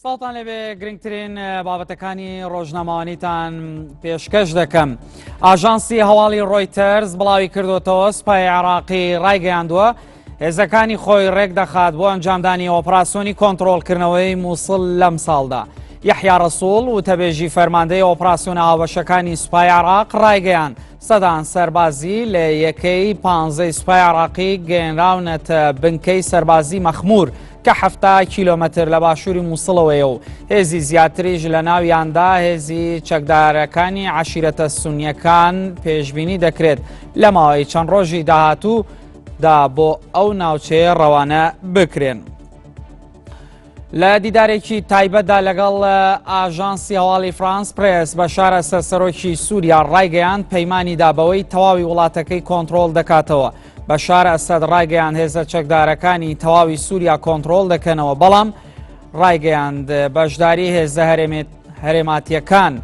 سڵاوتان لێبێ گرنگترین بابەتەکانی ڕۆژنامەوانیتان پێشکەش دەکەم. ئاژانسی هەواڵی ڕۆیتەرز بڵاوی کردوتەوە سوپای عێراقی ڕایگەیاندووە هێزەکانی خۆی ڕێک دەخات بۆ ئەنجامدانی ئۆپراسیۆنی کۆنتڕۆڵکردنەوەی مووسڵ لەم ساڵدا. یەحیا ڕەسوڵ وتەبێژی فەرماندەی ئۆپراسیۆنە هاوبەشەکانی سوپای عێراق ڕایگەیاند سەدان سەربازی لە یەکەی پانزەی سوپای عێراقی گەیەنراونەتە بنکەی سەربازی مەخمور کە 70 کیلۆمەتر لە باشووری مووسڵەوەیە و هێزی زیاتریش لە ناویاندا هێزی چەکدارەکانی عەشیرەتە سونیەکان پێشبینی دەکرێت لە ماوەی چەند ڕۆژی داهاتوو دا بۆ ئەو ناوچەیە ڕەوانە بکرێن. لە دیدارێکی تایبەتدا لەگەڵ ئاژانسی هەواڵی فرانس پرێس بەشار ئەسەد سەرۆکی سووریا ڕایگەیاند پەیمانی دا بەوەی تەواوی وڵاتەکەی کۆنتڕۆڵ دەکاتەوە. بەشار ئەسەد ڕایگەیاند هێزە چەکدارەکانی تەواوی سووریا کۆنتڕۆڵ دەکەنەوە، بەڵام ڕایگەیاند بەشداری هێزە هەرێماتیەکان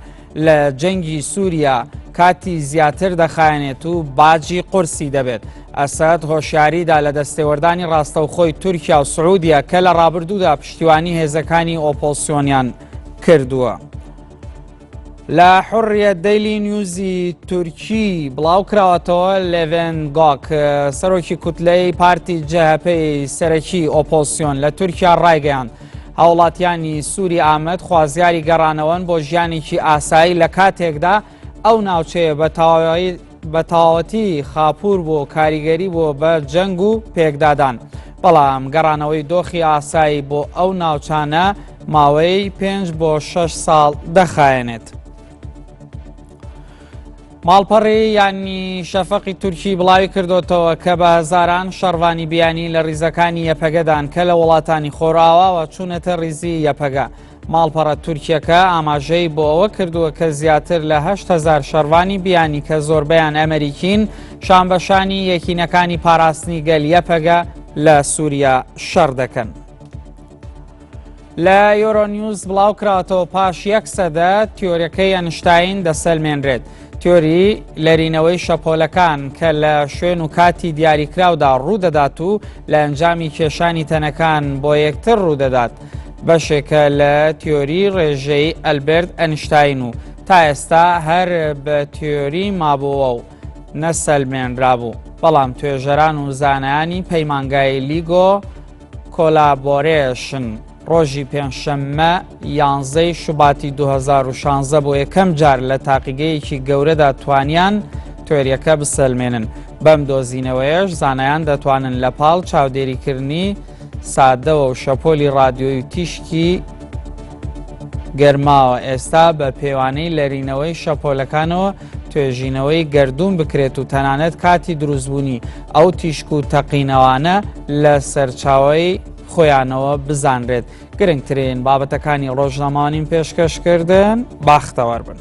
لە جەنگی سووریا کاتی زیاتر دەخایەنێت و باجی قورسی دەبێت. ئەسەد هۆشیاریدا لە دەستێوەردانی ڕاستەوخۆی تورکیا و سعودیە کە لە ڕابردوودا پشتیوانی هێزەکانی ئۆپۆزسیۆنیان کردووە. لە حڕیە دەیلی نیوزی تورکی بڵاو کراوەتەوە لێڤێن گۆک سەرۆکی کوتلەی پارتی جەهەپەی سەرەکی ئۆپۆزسیۆن لە تورکیا ڕایگەیاند هاوڵاتیانی سووری ئامەد خوازیاری گەڕانەوەن بۆ ژیانێکی ئاسایی لە کاتێکدا ئەو ناوچەیە بە تەواوەتی خاپوور بۆ کاریگەری بۆ بە جەنگ و پێکدادان. بەڵام گەڕانەوەی دۆخی ئاسایی بۆ ئەو ناوچانە ماوەی پێنج بۆ شەش ساڵ دەخایەنێت. ماڵپەڕی یانی شەفەقی تورکی بڵاوی کردوتەوە کە بە هەزاران شەڕڤانی بیانی لە ریزەکانی یەپەگەدان کە لە وڵاتانی خۆراواوە چوونەتە ریزی یەپەگە. ماڵپەڕە تورکیەکە ئاماژەی بۆ ئەوە کردووە کە زیاتر لە 8000 شەڕڤانی بیانی کە زۆربەیان ئەمریکین شانبەشانی یەکینەکانی پاراستنی گەل یەپەگە لە سووریا شەڕ دەکەن. لە یۆرۆنیوز بڵاوکراوەتەوە پاش یەک سەدە تیۆریەکەی ئەنشتاین دەسەلمێنرێت. تیۆری لەرینەوەی شەپۆلەکان کە لە شوێن و کاتی دیاریکراودا ڕوودەدات و لە ئەنجامی کێشانی تەنەکان بۆ یەکتر ڕوودەدات بەشێکە لە تیۆری ڕێژەی ئەلبێرت ئەنشتاین و تا ئێستا هەر بە تیۆری مابۆوە و نەسەلمێنرابوو بەڵام توێژەران و زانایانی پەیمانگای لیگۆ کۆلابۆرێشن ڕۆژی پێنجشەممە یانزەی شوباتی 2016 بۆ یەکەم جار لە تاقیگەیەکی گەورەدا توانیان تۆریەکە بسەلمێنن. بەم دۆزینەوەیەش زانایان دەتوانن لە پاڵ چاودێریکردنی سادەوە و شەپۆلی ڕادیۆی و تیشکی گەرماوە ئێستا بە پێوانەی لەرینەوەی شەپۆلەکانەوە توێژینەوەی گەردوون بکرێت و تەنانەت کاتی دروستبوونی ئەو تیشک و تەقینەوانە لە سەرچاوەی خۆیانەوە بزانرێت. گرنگترین بابەتەکانی ڕۆژنامەوانیم پێشکەشکردن باختەوەر بن.